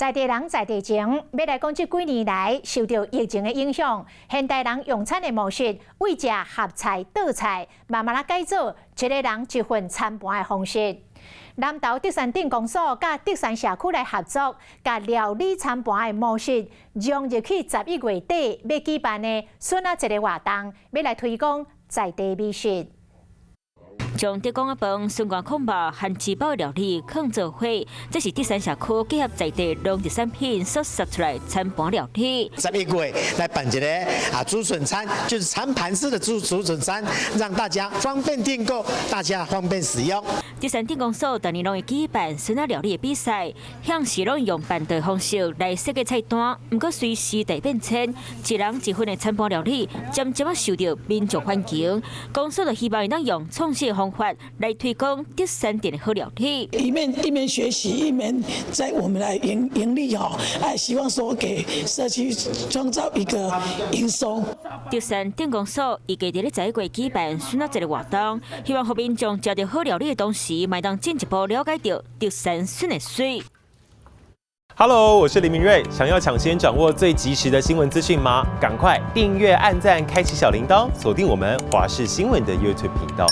在地人在地情，欲來講這幾年來受著疫情的影響，現代人用餐的模式，為食合菜桌菜，慢慢仔改做一个人一份餐盤的方式。南投竹山鎮公所佮竹山社區來合作，共料理餐盤的模式融入去11月底欲舉辦的筍仔節的活動，欲來推廣在地美食。將竹篙仔飯、酸瓜炕肉和雞包料理囥做伙，這是竹山社區結合在地農特產品所設出來餐盤料理。11月來辦一个竹筍餐，就是餐盤式的竹筍餐，讓大家方便訂購，大家方便使用。竹山鎮公所逐年攏會舉辦筍仔料理的比賽，向是攏用辦桌方式來設計菜單。毋過隨時代變遷，一人一份的餐盤料理漸漸仔受著民眾歡迎。公所就希望會當用創新的方法來推廣竹山鎮的好料理。一面一面學習，一面在我們來營利吼，哎，希望說給社區創造一個營收。竹山鎮公所預計佇咧11月舉辦筍仔節的活動，希望予民眾食著好料理的同時，嘛會當進一步了解著竹山筍的媠。 Hello，我是林明瑞，想要搶先掌握最及時的新聞資訊嗎？趕快訂閱、按讚、開啟小鈴鐺，鎖定我們華視新聞的 YouTube 頻道。